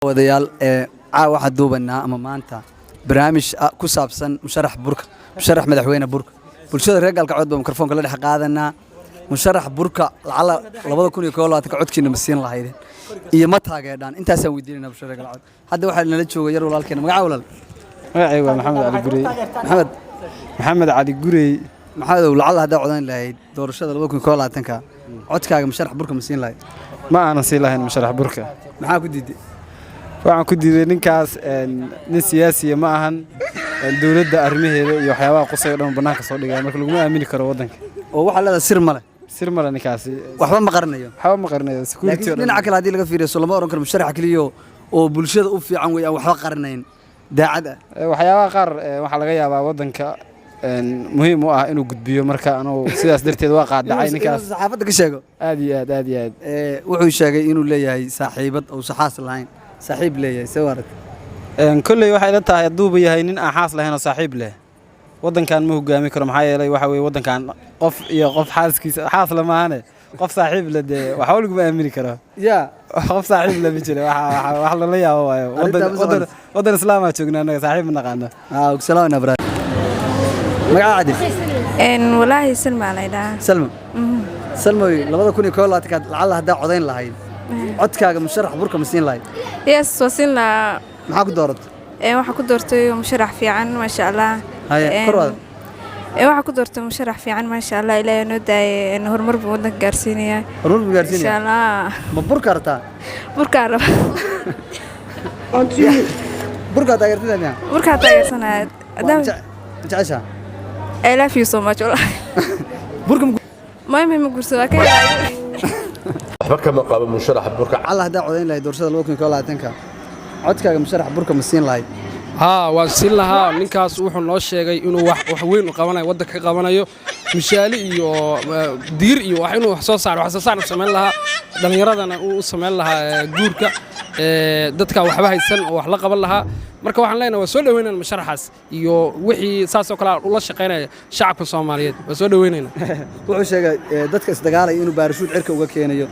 Wadayaal, ee caawa waxaan duubanaa ama maanta barnaamij ku saabsan musharax Burka, musharax madaxweyne Burka. Bulshada reer Gaalkacyood baa mikrofoonka la dhex qaadanaa. Musharax Burka lacala 2021-ka codkiina ma siin lahaydeen iyo ma taageerdhaan? Intaasaan weydiinayna bulshada reer Gaalkacyood. Hadda waxaa nala jooga yar walaalkeena. Magaca, walaal? Magacaygu waa Maxamed Cali Gurey. Maxamed? Maxamed Cali Gurey. Maxamedow, lacala haddaa codayn lahayd doorashada 2021-ka, codkaaga musharax Burka ma siin lahayd? Ma aanan sii lahayn musharax Burka. Maxaa ku diiday? Waxaan ku diiday ninkaas nin siyaasiya ma ahan. Dowladda arrimaheeda iyo waxyaabaha qusay o dhan bannaanka soo dhigaya, marka laguma aamini karo waddanka. Oo waxaa leedahay sir male? Sir male ninkaasi. Waxba ma qarinayo? Waxba ma qarinayo, security laakiin oo dhan. Dhinaca kale haddii laga fiiriyo, so lama oran karo musharaxa keliya oo bulshada u fiican wey, aan waxba qarinayn, daacad ah? Waxyaabaha qaar waxaa laga yaabaa waddanka muhiim u ah inuu gudbiyo, marka anugu sidaas darteed waa qaadacay ninkaas. Inuu saxaafadda ka sheego. Aad iyo aad, aad iyo aad. Wuxuu sheegay inuu leeyahay saaxiibad oo saxaas lahayn, saaxiib leeyahay. See aragtay? Kolley waxay ila tahay hadduuba yahay nin aan xaas lahayn oo saaxiib leh, waddankan ma hogaami karo. Maxaa yeelay waxa weeye waddankan qof iyo qof xaaskiisa xaas lama ahane, qof saaxiib leh dee waxba laguma aamini karo. Qof saaxiib leh ma jiro. Wax lala yaabo waayo. Arrintaa ma soconayso. Waddan islaamaa joognaa annaga, saaxiib ma naqaano. Ogsalaamayna, brother. Magaca cadi? Walaahi Salma la dhahaa. Salma, Salmoy, 2021-kaad lacala haddaa codayn lahayd, codkaaga musharax Burka ma siin lahayd? Yes, waa siin lahaa. Maxaa ku dooratay? Waxaa ku doortay musharax fiican, maasha Allah. Haye, kor waada. Waxaa ku doortay musharax fiican, maasha Allah. Ilaahay noo daayay, horumar buu waddanka gaarsiinayaa. Horumar buu insha gaarsiinaya. Allah. Ma Burka rabtaa? Burkaa raba. Burkaa taageertida miya? Burkaa taageersanaya. Ma jeceshaa? I love you so much, wallahi. Burka ma Ma guursado, waa ka helaayo. Waxba kama qabo musharaxa Burka. Alla haddaa codayn lahayd doorashada 2021-ka, codkaaga musharax Burka ma siin lahayd? Haa, waan siin lahaa. Ninkaas wuxuu noo sheegay inuu wax weyn u qabanayo waddanka, ka qabanayo mishaali iyo diir iyo wax, inuu wax soo saaro, wax soo saar u samayn lahaa, dhallinyaradana uu u samayn lahaa guurka, dadka waxba haysan oo wax la qaban lahaa. Marka waxaan leenahay waa soo dhoweynayna musharaxaas iyo wixii saas oo kale ula shaqaynaya shacabka Soomaaliyeed, waa soo dhoweynayna. Wuxuu sheegay dadka isdagaalaya inuu baarashuud cirka uga keenayo.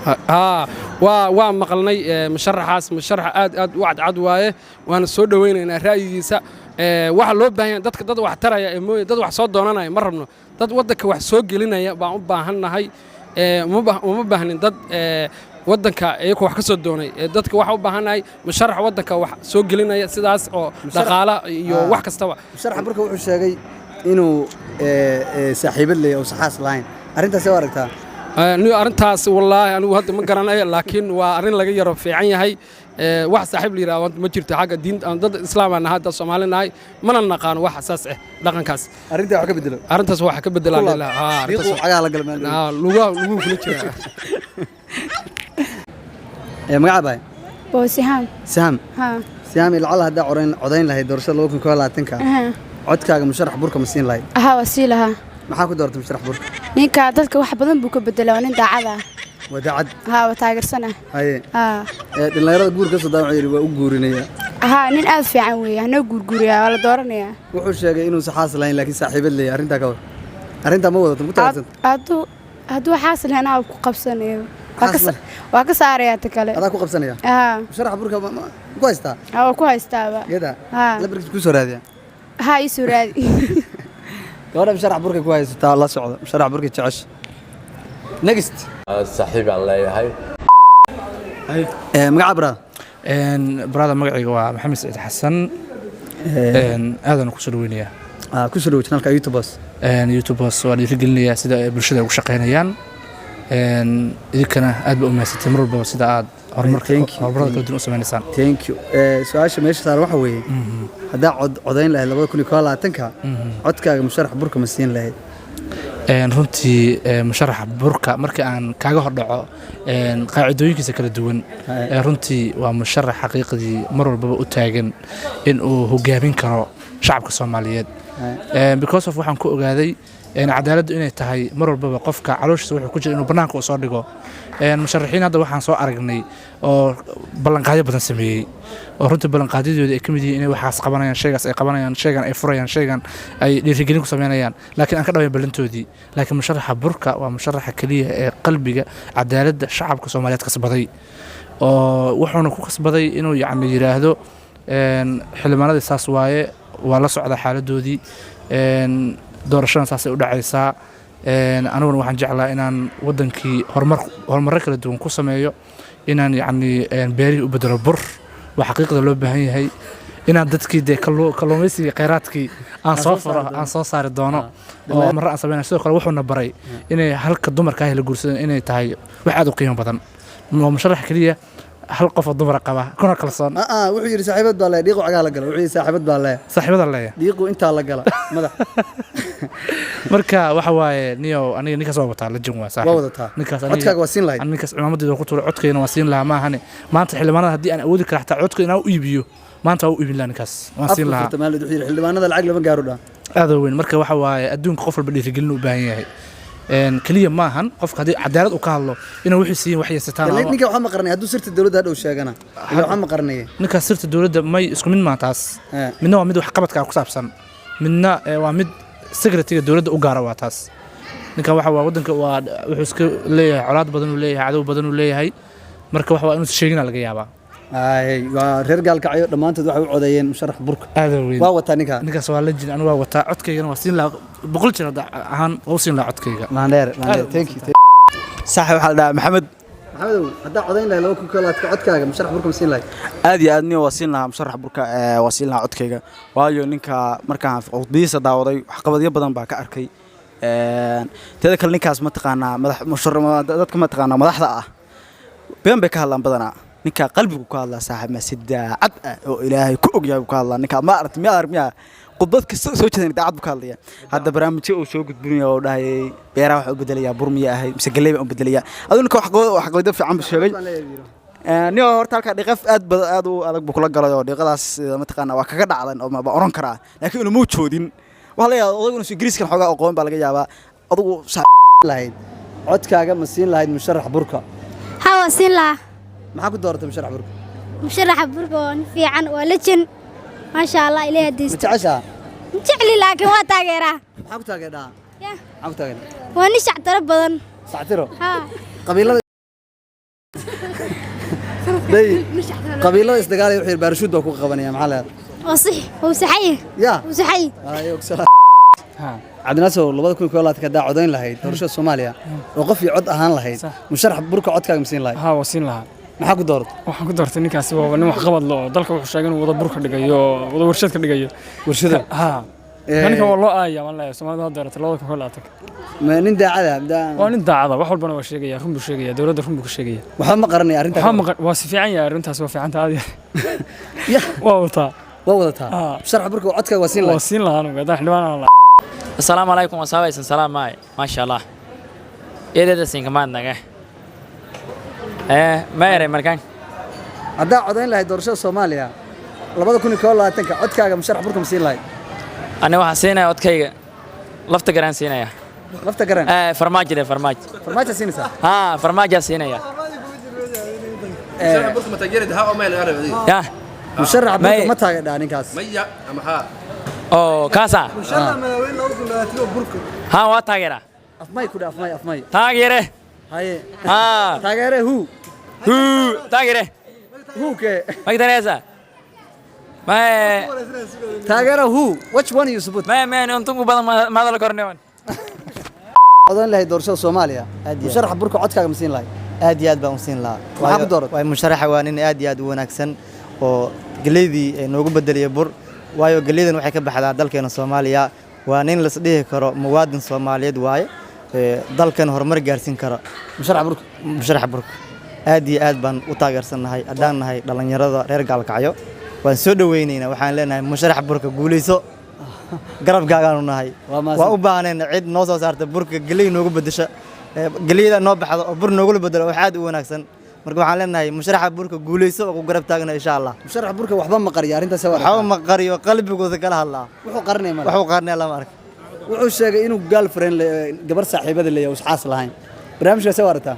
Haa, waa maqalnay. Musharaxaas musharax aad aad u cadcad waaye, waana soo dhoweynaynaa ra'yigiisa. Waxa loo baahan yahay dadka dad wax taraya ee mooye dad wax soo doonanaya ma rabno. Dad waddanka wax soo gelinaya baan u baahannahay. Uma baahnin dad waddanka iyagu wax ka soo doonay. Dadka waxa u baahannahay musharax waddanka wax soo gelinaya, sidaas oo dhaqaala iyo wax kastaba. Musharaxa Burka wuxuu sheegay inuu saaxiibad leeyahay oo saxaas lahayn. Arrintaas u aragtaa? Arrintaas wallaahi anigu hadda ma garanayo, laakiin waa arrin laga yaro fiican yahay. Wax saaxiib la yidhahdo ma jirto xagga diinta. Dad islaam aan nahay, dad Soomaali nahay, mana naqaano wax saas ah dhaqankaas. Arrintaa wax ka bedelo. Arrintaas wax ka bedelaan. Dhiiquu cagaha la galmaan. Lugaha luguhu kula jira. Magaca baay? Boo Siham. Siham? Haa. Siham, lacala haddaa codayn lahayd doorashada 2021-ka, codkaaga musharax Burka ma siin lahayd? Haa, waa sii lahaa. Maxaa ku dooratay musharax Burka? Ninka dadka wax badan buu ka bedelaa, waa nin daacad ah. Waa daacad? Haa, waa taageersanah. Haye. Haa. Dhallinyarada guur ka soo daa, wuxuu yidhi waa u guurinaya. Haa, nin aad fiican weeye, hanoo guurguuriyaa, waa la dooranayaa. Wuxuu sheegay inuu saxaas lahayn laakiin saaxiibad leeyahay. Arrintaa ka war, arrintaa ma wadato, ma ku taageersan? Hadduu xaas lahayn aa ku qabsanayo, waa ka saarayaa ta kale. Adaa ku qabsanaya? Haa. Musharax Burka ma ku haystaa? Haa, waa ku haystaaba. Yada? Haa. Lambarkiisa ku soo raadiya? Haa, ii soo raadi. Gabadha musharax Burka ku haysataa, la socda, musharax Burka jecesha. Next. Saaxiib aan leeyahay. Magaca, brother? Brother, magacayga waa Maxamed Saciid Xasan, aadaan kusoo dhaweynayaa. Kusoo dhawo channelka YouTubers. YouTubers waa dhiirigelinayaa sida ay bulshada ugu shaqeynayaan. Idinkana aad ba u mahadsantay mar walbaba sida aad horumarka Thank you. horumarada kala duwan u sameynaysaan. Thank you. Su-aasha meesha saaran waxa weeye, haddaa codayn lahayd 2021-ka, codkaaga musharax Burka ma siin lahayd? Runtii musharaxa Burka, markii aan kaaga hordhaco qaacidooyinkiisa kala duwan, runtii waa musharax xaqiiqdii mar walbaba u taagan in uu hogaamin karo shacabka Soomaaliyeed, because of waxaan ku ogaaday cadaaladdu inay tahay mar walbaba qofka calooshiisa wuxuu ku jira inuu bannaanka u soo dhigo. Musharaxiin hadda waxaan soo aragnay oo ballanqaadyo badan sameeyey, oo runtii ballanqaadyadooda ay ka mid yihiin inay waxaas qabanayaan, shaygaas ay qabanayaan, shaygan ay furayaan, shaygan ay dhiirigelin ku sameynayaan, laakiin aan ka dhawayn ballantoodii. Laakiin musharaxa Burka waa musharaxa keliya ee qalbiga cadaaladda shacabka Soomaaliyeed kasbaday. Oo wuxuuna ku kasbaday inuu yacni yidhaahdo xildhibaanadii saas waaye, waa la socdaa xaaladoodii, doorashadan saasay u dhacaysaa. Aniguna waxaan jeclaa inaan wadankii horumar, horumarro kala duwan ku sameeyo, inaan yacni beerihii u bedelo bur, waa xaqiiqda loo baahan yahay, inaan dadkii dee kalluumaysigii, kheyraadkii aan soo furo, aan soo saari doono oo marro aan sameynay. Sidoo kale wuxuuna baray inay halka dumarka ah la guursadeen inay tahay wax aad u qiimo badan. Waa musharax keliya hal qof oo dumara qaba kuna kalsoon. Wuxuu yidhi saaxiibad baa leeyahay, dhiiqu cagaa la gala. Wuxuu yidhi saaxiibad baa leeyahay. Saaxiibada leeyahay. Dhiiqu intaa la gala madax. Marka waxa waaye niyow, aniga ninkaas waa wataa, lajin waa saaxiib. Waa wadataa. Ninkaas. Codkaaga waa siin lahayd. Ninkaas cimaamadeeda ku tuuray, codkayna waa siin lahaa. Maahane maanta xildhibaanada haddii aan awoodi kara xataa codka inaan u iibiyo, maanta waa u iibin lahaa ninkaas, waan siin Afka lahaa. furta maalin, wuxuu yidhi xildhibaanada lacag lama gaaro dhaa. Aad u weyn. Marka waxa waaye adduunka qof walba dhiirigelin u baahan yahay. Keliya maahan qofka haddii cadaalad uu ka hadlo inuu wixii siiyin wax yeesataan. Ninka waxaa ma qaranay hadduu sirta dowladda hadhow sheegana ila waxaa ma qaranaya. Ninkaas sirta dowladda may isku mid maa taas. Midna waa mid waxqabadka ku saabsan, midna waa mid secretary-ga dowladda u gaara waa taas. Ninkan waxa waa waddanka waa wuxuu iska leeyahay colaad badan uu leeyahay, cadow badan uu leeyahay. Marka waxa waa inuusan sheegina laga yaabaa. Ay, waa reer Gaalkacyo dhammaantood waxay u codeeyeen musharax Burka. Aad u weyn. Waa wataa ninka. Ninkaas waa la jin, anigu waa wataa, codkaygana waa siin lahaa 100 jeer, hadda ahaan waa u siin lahaa codkayga. Landheer, landheer, thank you. Sax, waxaa la dhahaa Maxamed. Maxamedow, haddaa codayn lahayd 2021-ka, codkaaga musharax Burka ma siin lahayd? Aad iyo aad niyo, waa siin lahaa musharax Burka, waa siin lahaa codkayga, waayo ninka markaan khudbadihiisa daawaday waxqabadyo badan baa ka arkay. Teeda kale ninkaas mataqaanaa madax dadka mataqaanaa madaxda ah been bay ka hadlaan badanaa. Ninka qalbigu ka hadlaa saaxiib, ma si daacad ah oo Ilaahay ku og yahay buu ka hadlaa ninka. Ma aragti miyaa arag miyaa khudbad kasta soo jeedan daacad buu ka hadlaya. Hadda barnaamijyo uu soo gudbinayo oo dhahayay beeraha waxa u bedelayaa bur miya ahayd mise galley baan u bedelayaa. Aduu ninka waxqabadyo fiican buu sheegay. Nin horta halkaa dhiqaf aad badan aad u adag buu kula galay oo dhiqadaas mataqaanaa waa kaga dhacdan oo ma oran karaa, laakiin inuu muu joodin waxaa laga yaabaa odaygu inuu Ingiriiskan xoogaa aqoon baa laga yaabaa adugu. Lahayd codkaaga ma siin lahayd musharax Burka? Haa, waa siin lahaa. Maxaa ku dooratay musharax Burka? Musharaxa Burka waa nin fiican, waa legend, maasha Allah, Ilaahay Ma hadaysto. jeceshaa? Ma jecli, laakiin waa taageeraa. Maxaa ku taageerdhaa? Ya. Maxaa ku taageerdhaa? Waa nin shactaro badan. Sactiro. Haa. Qabiilada day qabiilada isdagaalaya wuxuu yidhi baarshuud baa ku qabanaya, maxaa leedahay? Waa sax, wuu saxay. Ya. Wuu saxay. Ayo, ogsola Cabdinaasow, 2021-ka haddaa codayn lahayd doorashada Soomaaliya oo qof iyo cod ahaan lahayd, musharax Burka codkaaga ma siin lahayd? Haa, waa siin lahaa. Maxaa ku dooratay? Waxaan ku doortay ninkaasi waa nin waxqabad leh oo dalka wuxuu sheegay inuu wada burka dhigayo, wada warshad ka dhigayo. Warshada? Haa. Ninkan waa loo aaya, waan leeyahay Soomaalida hadda dooratay 2021-ka. Ma nin daacada? Waa nin daacada, wax walbana waa sheegaya, run buu sheegaya, dowladda run buu ka sheegaya. Waxba ma qaranaya arrintaa? Waxba ma waa si fiican yahay, arrintaas waa fiican tahay. Waa wataa. Waa wadataa musharax Burka, codkaaga waa siin Waa lahayd? siin lahaa anigu haddaan xildhibaan aan lahaa. Asalaamu calaykum, wasaabaysan salaam maay, maasha Allah, eedada sinkamaadnaga ma eray markaan. Haddaa codayn lahayd doorashada Soomaaliya 2021-ka, codkaaga musharax Burka ma siin lahayd? Ani waxaan siinaya codkayga Lafta Garaan siinaya. Lafta Garaan? Farmaajo dhe, Farmaajo. Farmaajo siinaysaa? Haa, farmaajaa siinaya. Ya. Musharax Burka ma taageerdhaa ninkaas? Maya ama haa? Oo kaasa. Haa, waa taageeraa. Afmay ku dhe, afmay, afmay. Taageere. Haye. Haa. Taageere hu? Hu taageere. Hu ke? Magtareysa mae. Taageere who? Which one you support? Mae mae untungu badan madala kornewan. Codayn lahayd doorashada Soomaaliya, musharax Burka codkaaga ma siin lahayd? Aad iyo aad baan u siin lahaa. Maxaa ku dooratay? Waay musharaxa waa nin aad iyo aad u wanaagsan oo galeydii noogu bedelaya bur, waayo galeydan waxay ka baxdaa dalkeena Soomaaliya. Waa nin las dhihi karo muwaadin Soomaaliyeed waaye, dalkan horumar gaarsiin kara. Musharax Burka. Musharaxa Burka aad iyo aad baan u taageersannahay haddaan nahay dhallinyarada reer Gaalkacyo. Waan soo dhoweynaynaa, waxaan leenahay musharax Burka guuleyso, garabkaagaanu nahay. Waa u baahnayna cid noo soo saarta burka, geley noogu bedesha, geleyda noo baxdo oo bur noogula bedelo, wax aad u wanaagsan. Marka waxaan leenahay musharaxa Burka guuleyso oo ku garab taagna insha Allah. Musharax Burka waxba ma qariyo arrintaas? Waxba ma qariyo, qalbigooda kala hadlaa. Wuxuu qarinaya male. Waxuu qarinaya lama arka. Wuxuu sheegay inuu girlfriend gabar saaxiibada leeyahay usxaas lahayn. Barnaamijkaasi waa aragtaa?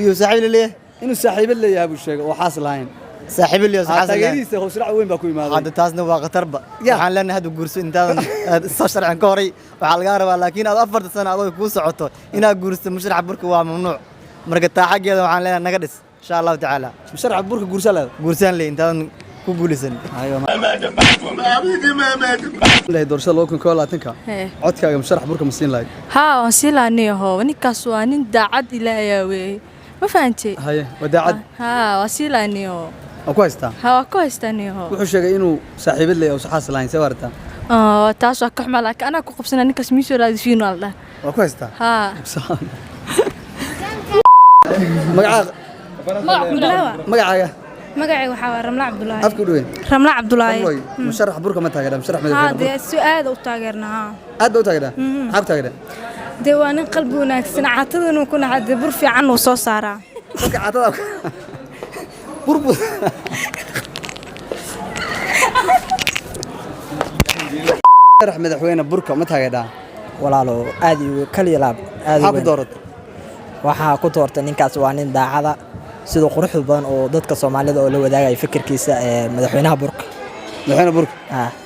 Yuu saaxiib leeyahay? Inuu saaxiibo leeyahay buu sheegay oo xaas lahayn. Saaxiibo leeyahay, xaas lahayn. Taageerihiisa howsrac weyn baa ku imaaday. Hadda taasna waa khatarba. Waxaan leenahay hadda guurso intaadan aad soo sharcin ka horay waxaa lagaa rabaa, laakiin aad 4-ta sano adoo kuu socoto inaad guursato musharaxa Burka waa mamnuuc. Marka taa xaggeeda waxaan leenahay naga dhis, insha Allahu tacaala. Musharax burka guursaa leedahay? Guursaan leh intaadan ku guulaysan. Lahayd doorashada 2021-ka, codkaaga musharax burka ma siin lahayd? Haa, waan sii laaniyaho. Ninkaas waa nin daacad Ilaahayaa weeye, ma fahantay? Haye, waa daacad. Haa, waa sii laaniyaho. Waa ku haystaa? Haa, waa ku haystaa niyaho. Wuxuu sheegay inuu saaxiibad leeyahay oo saxaas lahayn, see aragtaa? Taas waa ka xumaa, laakiin anaa ku qabsana ninkaas miisoo raadisiin waa la dhaha. Waa ku haystaa? Haa. Magacaaga? Magacaaga? Magacayga waxaa waa Ramla Cabdulaahi. Afka u dhaweyn. Ramla Cabdulaahi. Ramloy, musharax burka ma taageeraa, musharax haa madaxweyne dee burka? Si aad u taageernaa, haa. Aad baa u taageeraa? Maxaa ku taageeraa? Dee waa nin qalbi wanaagsan, caatadana ku naxa, dee bur fiican uu soo saaraa. Dadka caatada bur bur. Musharax madaxweyne burka ma taageeraa? Walaalo, aad iyo kaliya laab aad. Maxaa ku dooratay? Waxaa ku doortay ninkaas waa nin daacada, sida quruxda badan oo dadka Soomaalida oo la wadaagaya fikirkiisa ee madaxweynaha burka. Madaxweyne burka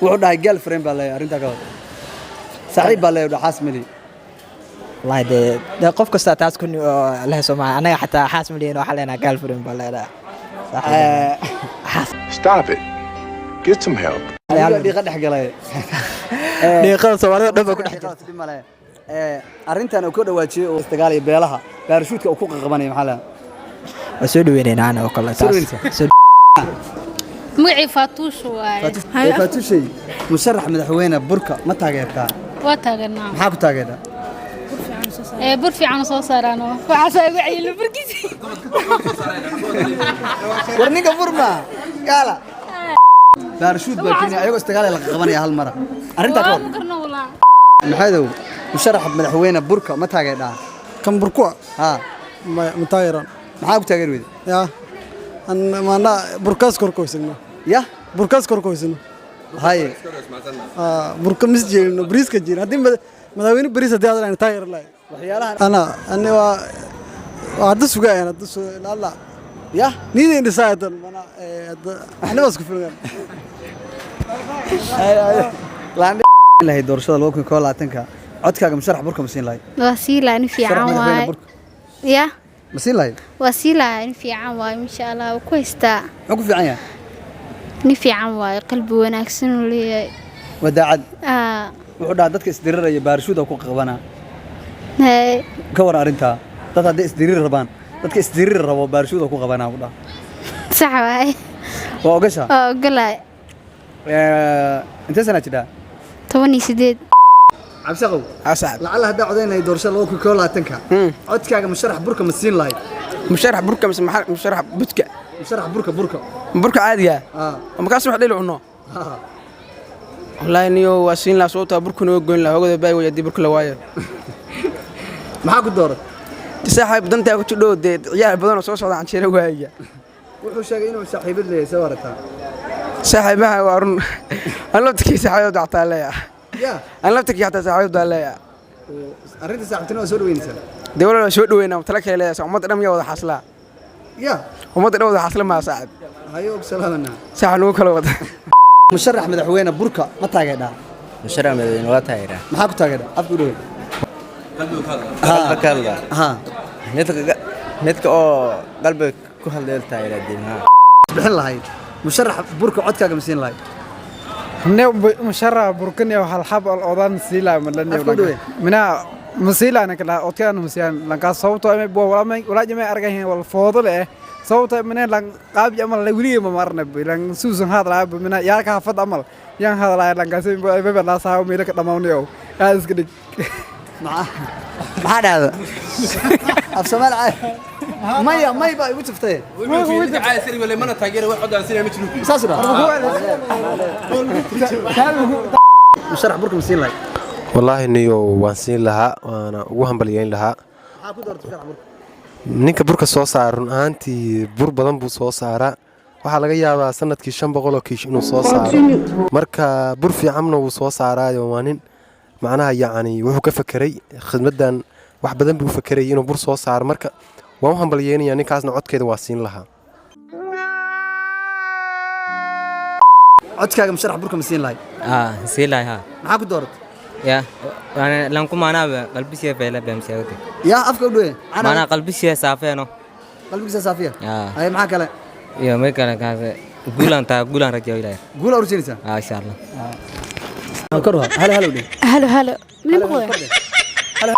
wuxuu dhahay girlfriend baa leeyahay, arrintaa ka hor saaxiib baa leeyahay, xaas mali. Wallahi dee qof kasta taas ku leh Soomaali, anaga xataa xaas ma lihin, waxaa leenahay girlfriend baa leenahay. Stop it. Get some help. Adiga dhiiqa dhex galay. Dhiiqada Soomaalida dhan baa ku dhex jirta. Arrintan uu ka dhawaajiyey oo isdagaal iyo beelaha baarshuudka uu ku qaqabanaya, maxaa leeyahay? Waa soo dhaweynaynaa ana oo kale. Soo taas. dhaweynaysaa? Magacii Faatuusha waaye. Faatushay, musharax madaxweyne burka ma taageertaa? Waa taageernaa. Maxaa ku taageertaa? Ee bur fiican soo saaraan, waxaasaa igu cayila burkiisa. War ninka bur ma gaala baarshuud baa keenaya, ayagoo isdagaal la qaqabanaya hal mara, arrintaa ka hor. Ma karno walaa. Maxaadow, musharax madaxweyne burka ma taageertaa? Kan burkua? Haa. Ma taageeraan. Maxaa ku taageeri weyday? Ya an maana burkaas korkoysino. Ya. Burkaas korkoysino. Haye. Burka mis jeelino, bariiska jeelin. Haddii madaxweyne bariis haddii aad taageer lahay. Waxyaalahan ana ani waa hadda sugayaan, hadda alla ya niideen dhisaadan mana ani waa isku filgan. Lahayd doorashada 2021-ka, codkaaga musharax burka ma siin lahayd? Waa sii lahaa, nin Musharax fiican madaxweyne waaye. burka. Ya. Ma siin lahayd? Waa sii lahaa, nin fiican waaye, insha Allah waa ku haystaa. Muxuu ku fiican yahay? Nin fiican waaye, qalbi wanaagsan uu leeyahay. Waa daacad. Aa. Wuxuu dhahaa dadka isdiriraya baarshuud ku qabanaa. Haye. Ka waran arrintaa? Dad hadday isdiriri rabaan, dadka isdiriri rabo baarshuud ku qabanaa, ku dhaha. Sax waaye. Waa ogashaa? Waa ogolahay. Intee sanaa jidhaa? 18. Cabsaqow, lacala haddaa codayn lahayd doorashada 2021-ka, codkaaga musharax burka ma siin lahayd? Musharax burka mise musharax budka? Musharax burka, burka. Burka caadiga markaas wax dheli cuno. Wallaahi niyo waa siin lahaa, sababtaa burkuna waa goyn lahaa hogada baay way haddii burka la waayo. Maxaa ku doorat? Saaxiib, dantaa ku jidho dee, ciyaar badan oo soo socda canjeero waaya. Wuxuu sheegay inuu saaxiibad leeyahay, soo aragtaa? Saaxiib maha, waa run. Aan laftirkii saaxiibad xataa leeyahay. Ya. Aan laftirkii xataa saaxiibad leeyahay. Arrinta saaxiibtinimo waa soo dhaweynaysaa? Dee walaal, waa soo dhaweynaa, tala kale leeyahay, ummadda dhan miyaa wada xaslaa? Ya. Ummadda dhan wada xasla maa, saaxiib. Hayo, og salaamana. Saaxiib, nagu kala wada. Musharax madaxweyne burka ma taageerdhaa? Musharax madaxweyne waa taageeraa. Maxaa ku taageerdhaa? Afka u dhaweyn. Qalbiga ka hadla. Midka midka oo qalbiga ku hadlaya taageeraa dee maxaa. Bixin lahayd musharax burka, codkaaga ma siin lahayd? Ne musharax burkan iyo hal xab al odan siila malan. Afka u dhaweyn. Mina masiila ana kala odkaan masiyan lanka, sababtoo ah bo wala ma wala jama argayn wal foodo leh, sababtoo mina lan qaab amal la wiliga ma marna lan suusan hadlaa mina yaarka xafad amal yaan hadlaa lankaas bebe la saa meelo ka dhamaawnayo aad iska dhig. Maxaa dhahda af Soomaali maya may baa igu jiftay. Saas u dhaha. Musharax burka ma siin lahayd? Wallaahi niyo, waan siin lahaa, waana ugu hambalyeyn lahaa. Maxaa ku dooratay musharax burka? Ninka burka soo saara, run ahaantii bur badan buu soo saaraa. Waxaa laga yaabaa sanadkii 500 oo kiish inuu soo saaro. Marka bur fiicanna wuu soo saaraayo. Waa nin macnaha yacni wuxuu ka fakeray khidmaddan, wax badan buu fakerayay inuu bur soo saaro. Marka waan u hambalyeynayaa ninkaasna, codkeeda waa siin lahaa. Codkaaga musharax burka ma siin lahayd? Ah, siin lahay, haa. Maxaa ku dooratay? Ya, Lanku maanaa qalbisiya fayla bamsiyaagte. Yaa afka u dhowe. Maanaa qalbisiya saafeeno. Qalbigiisa saafiya. Aa. Haye, maxaa kale? Iyo may kale kaas guulaan taa, guulaan rajayo Ilaahay. Guul aa urjinaysaa. Aa, insha Allah. Kor u halo, halo dheh. Halo, halo. Mali maqlaya?